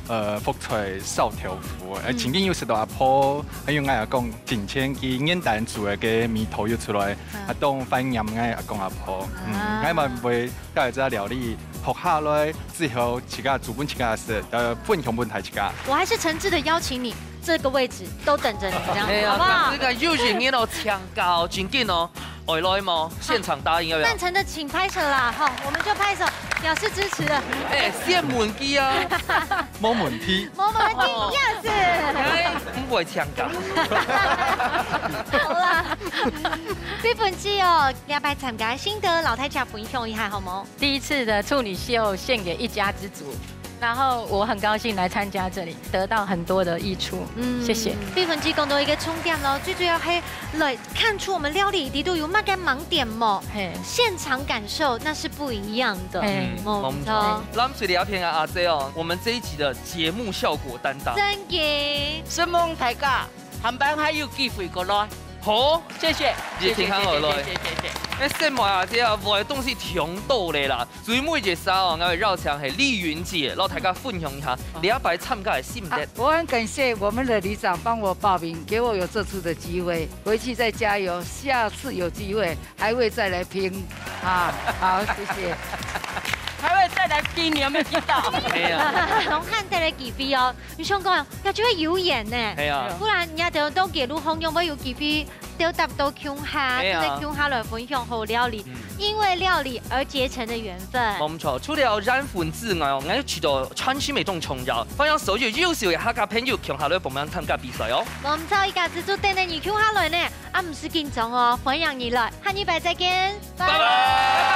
呃，覆菜燒豆腐，呃，嗯。曾經有食著阿婆，還有𠊎阿公進前佢原旦煮个味道又出來，嗯。啊，當懷念𠊎阿公阿婆。嗯，啊。𠊎嘛會 教大家料理，學下來之後，自家煮分自家食，呃，分享分大自家。我還是誠摯地邀請你，這個位置都等著你，這樣，哎呀，好不好？這個有人要請教，真緊哦，愛來無？現場答應要不要？贊成的請拍手啦，好，我們就拍手表示支持了。哎，先問佢啊。無問題。無問題，哦。Yes。哎，毋會請教。好啦，飛粉雞哦， 這擺參加心得摎大家分享一下好無？第一次的處女秀獻給一家之煮，然後我很高興來參加這裡，得到很多的益處。嗯，謝謝。飛粉雞講到一個重點咯，最主要係來看出我們料理裡肚有麼个盲點無？嘿。現場感受那是不一樣的。嘿。嗯，無錯。藍隊這片个阿姊哦，我們這一集的節目效果擔當。真的。承蒙大家。 下擺還有機會過來。好，謝謝，謝謝，謝謝，謝謝，謝謝。哎，承蒙啊，這下賣个東西忒多了啦，最尾一儕哦，𠊎愛邀請係麗雲姐，摎大家分享一下，這擺參加个心得。啊，我很感謝我們的里長幫我報名，給我有這次的機會，回去再加油，下次有機會還會再來拼。啊，好，謝謝。還會再來拼，你有沒有聽到？沒有。當難得个機會哦，你想講， 該就會有緣呢。係啊。不然人家都到街路項，仰會有機會兜搭到共下，係啊。就係共下來分享好料理，嗯。因為料理而結成的緣分。無錯，除了緣分之外哦，𠊎覺得傳承也當重要，歡迎所有優秀个客家朋友共下來報名參加比賽哦。無錯，一家之煮等等你共下來呢，啊，毋使緊張哦，歡迎你來，下禮拜再見，拜拜。拜拜。